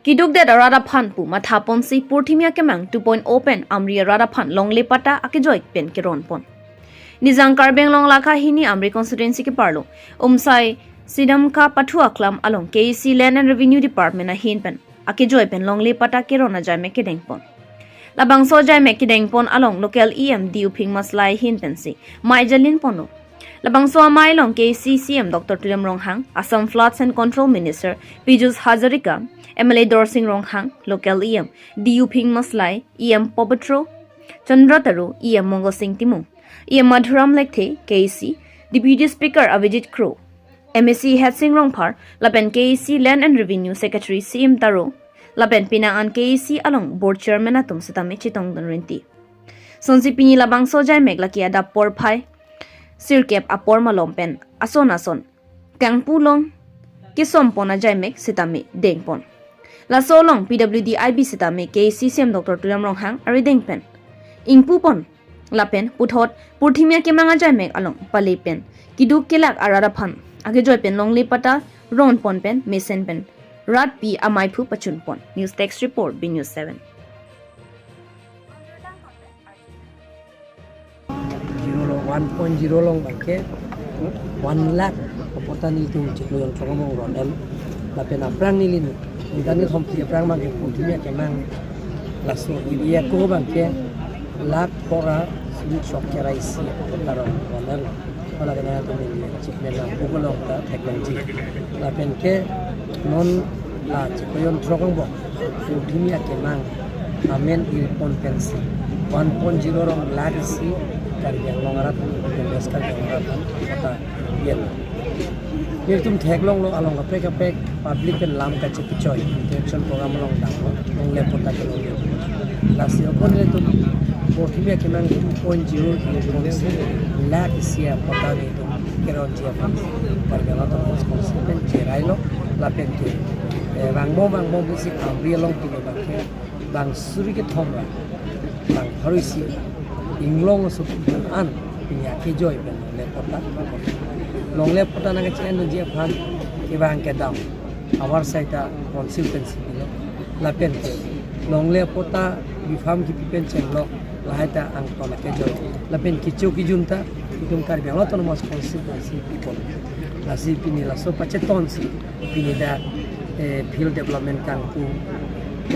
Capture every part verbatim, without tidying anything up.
Kidukdet arat aphan pu mathaponsi Purthimi Akemang two point oh pen Amri arat aphan longle patta akejoi pen keronpon. Nijang Karbi Anglong lakha hini Amri constituency keparlo Umsai Sidamka Pathu Aklam along K A C Land and Revenue Department ahin pen akejoi pen longle patta keron ajaimek kedengpon. Labangso ajaimek kedengpon along local E M D U Phingmasla ahin pensi mei jalinponlo. Labangso amei along K A C C M Doctor Tuliram Ronghang, Assam Floods and Control Minister Pijush Hazarika, M L A Dorsing Ronghang, local E M D U Phingmasla, E M Pobitro Chandra Taro, E M Mongo Sing Timung, E M Madhuram Lekthe, K A C Deputy Speaker Avijit Kro, M A C Headsing Rongphar, lapen K A C Land and Revenue Secretary C M Taro, lapen penang an K A C along Board Chairman atum setame chetongdun rinti. Sonsi pini labangso ajaimek lake adap porphai sirkep apor malom pen ason ason kangpu along kesompon ajaimek setame dengpon. Laso along P W D I B setame K A C C M Doctor Tuliram Ronghang arideng pen ingpupon lapen puthot Purthimi Akemang ajaimek along pale pen kiduk kelak arat aphan akejoi pen longle patta ronpon pen mesen pen rat pi amaiphu pachunpon. News Desk Report, B News seven. Zero along, one point zero along abangke one lakh apatta nelitum chiklo jonthrok angbong ron-el. Lapen aphrang neli ningkan ni thomkre aphrang abangke Purthimi Akemang laso area ako abangke lakh phora suri chok kera isi apatta ron, ron-el. Hala kenangtum neli chiklo nangpu along ta theklongji. Lapen ke non la chiklo jonthrok angbong Purthimi Akemang amen irpon pensi one point zero along lakh isi Karbi Anglong arat, West Karbi Anglong arat aphan patta yen. Nelitum theklonglo along kaprek kaprek public pen lam kachepachoi interaction program along damlo, longle patta kelonglo. Lasi ako nelitum Purthimi Akemang two point zero irponsi lakh isi apatta nelitum keronji aphan Karbi Anglong Autonomous Council pen cherailo lapen ke, eh, vangbom vangbom pensi Amri along pini abangke bang suri kethom ra bang pharo isi inglong aso an pini akejoi pen longle patta, longle patta nangkachenduji aphan kevang kedam avar saita council pensi pilo lapen ke longle patta bifam kipi pen chenglok lahai ta angton akejoi lapen kecho kejun ta itum Karbi Anglong Autonomous Council pensi pipon. Lasi pini laso pachetonsi pini dak, eh, field development kangpu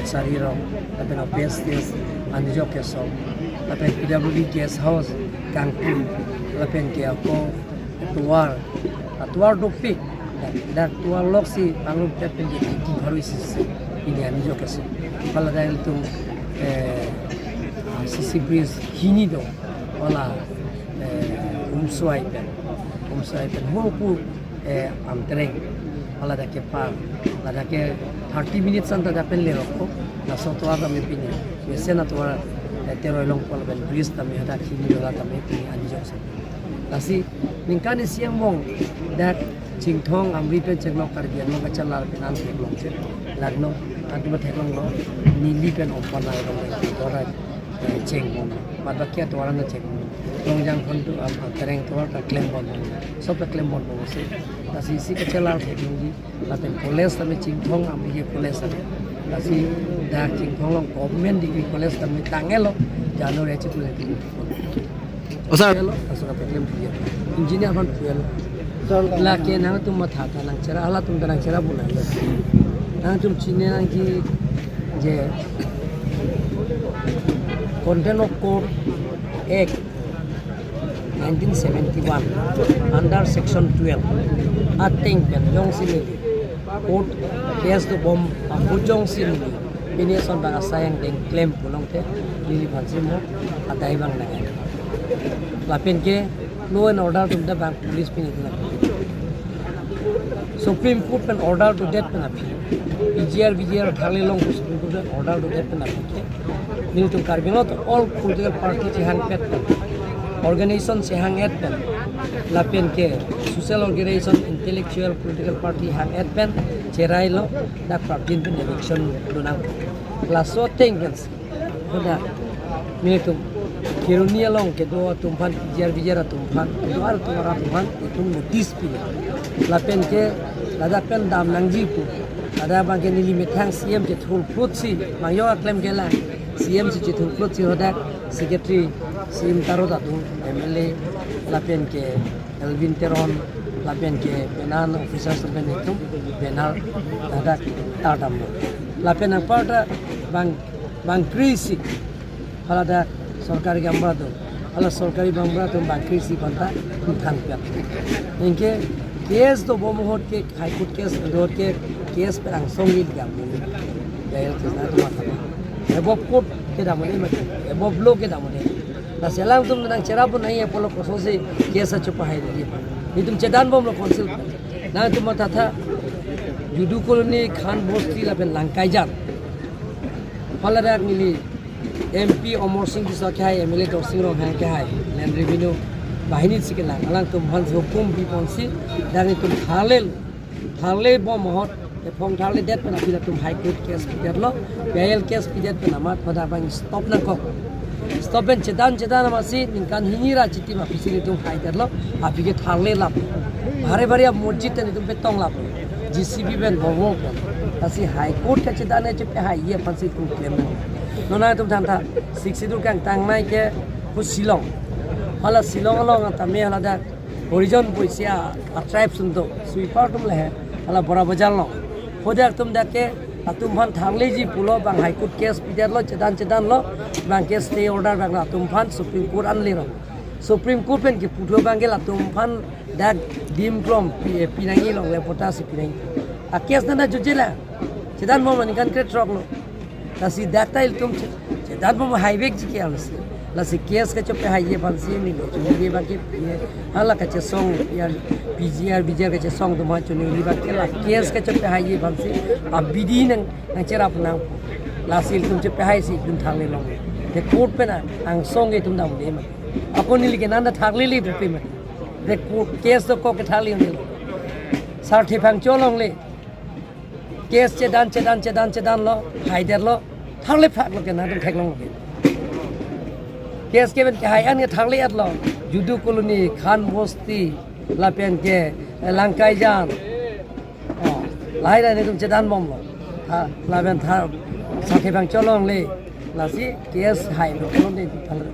sari rong lapen O P S T S anijok keso lapen P W D guest house kangpu lapen ke ako tovar, atovar dopik, dak, dak tovar loksi pangrum pen ke eighty pharo isi pini anijok keso. Hala dak ilitum, eh, C C bridge hini do, hala, eh, Umsai pen, Umsai pen ho pu, eh, Amtereng, hala dak kepar, hala dak ke thirty minutes anta dak pen lerokpo, laso tovar tame pini mesen atovar, eh, teroi longpo lapen bridge tame hadak hini do, la tame pini anijok keso. Lasi ningkan isi angbong dak Chinthong Amri pen chenglok Karbi Anglong kachelar pen an theklong che. Lagno, antum theklonglo, neli pen ompon nai rong pen tovar, eh, chengbom. Mat baki atovar an chengbom. Longjang aphan tu am, am Tereng tovar ta klembom. Sob ta klembom se. Lasi isi kachelar theklongji. Lapen college tame Chinthong Amri ke college tame. Lasi dak Chinthong along Government Degree College tame tanglo January chiklo tame. O sir. Puelo, laso kapaklem puelo. Engineer aphan puelo. Lake nangtum matha ta nangchera, halatum ta nangchera pu nang. Nangtum chini nangji je Content of Court Act nineteen seventy-one under section twelve ateng pen jongsi neli court case dobom aphu jongsi neli pini ason bang asai angdeng klem pulote neli aphansi mo adai bang nang. Lapen ke law and order atum ta bang police pini atum. Supreme Court pen order dodet pen aphi, P G R, V G R thale long Supreme Court pen order dodet pen aphi ke nelitum Karbi Anglong all political party chehangpet pen, organization chehang-et pen, lapen ke social organization, intellectual political party hang-et pen cherailo, dak prapjin pen election lonang. Laso ateng pen si hadak nelitum Kheroni along kedo atum aphan, P G R V G R atum aphan, kedo atum arat aphan itum notice pi. Lapen ke ladak pen dam nangji pu Ada abang ke neli methang C M chethurphutsi, bang yo aklem ke la, C M si chethurphutsi hadak secretary, C M taro tadu, M L A, lapen ke Elwin Teron, lapen ke penang officers lapen itum banner hadak tardamlo. Lapen anparta bang, bang krisi, hala dak sorkari gaonbura atum, hala sorkari gaonbura atum bang krisi aphanta than piat. Anke case dobom ahut ke, High Court case ahut ke, case pen angsong il gam. Jail case nangtum matha. Above court kedam un-e mati, above law kedam un-e. Lasi alangtum nangcherap un-e apotlo kosonsi case acho pahai nangji. Nelitum chedanbomlo council. Nangtum mathatha, Judu Colony, Khan Bosti lapen Langkaijan. Hala dak neli M P Amarsing Tisso kehai, M L A Dorsing Ronghang kehai, Land Revenue Bahini si kelang, alangtum aphan hukum piponsi, dak nelitum tharle, tharlebom ahut, ephong tharledet pen aphi latum High Court case pidetlo, bail case pidet pen amat pada abang stop nangkok. Stop pen chedan chedan amatsi ningkan hini ra chitim aphisi nelitum haidetlo, aphi ke tharlelap. Bare bare a-masjid ta nelitum petonglap. J C B pen, bormo pen. Lasi High Court kachedan e chepahaiji aphansi itum klem nang. Non nangtum thantha, Sixth Schedule kangtangnei ke hu Shillong. Hala Shillong along tame hala dak Horijan pusi a, a-tribe atum do, sweeper atum le he, hala Bora Bazar along. Hadak atum dak ke, atum aphan tharleji pulo, bang High Court case pidetlo, chedan chedanlo, bang ke stay order bang atum aphan Supreme Court anle ro. Supreme Court pen kepu thu abang ke latum aphan dak dim klom pi, pinangji longle, pota si pinangji. A-case nana jujela. Chedanbom aningkan kre-throk lo. Lasi dak ta ilitum che-, chedanbom haivekji ke ansi. Lasi case kachopahaiji aphansi neli choningri abang ke, hala kachesong, ya, P G R, B G R kachesong atum choningri abang ke la case kachopahaiji aphansi abidi nang, nangcherap nang. Lasi ilitum chepahaisi ilitum tharlelong. Te court pen angsong ke itum damde ma. Ako neli ke nangta tharlele pupe ma. Te court case dokok ke tharle un'elo. Sarthe Phangcho along le. Case chedan, chedan, chedan, chedanlo, haidetlo, tharlephaklo ke nangtum theklonglo ke. Case ke pen kehai an ke tharle-etlo, Judu Colony, Khan Bosti, lapen ke, eh, Langkaijan. Oh, lahai lahai nelitum chedanbomlo. Ha, lapen tha, Sarthe Phangcho along le, lasi case hailo, along de tharle.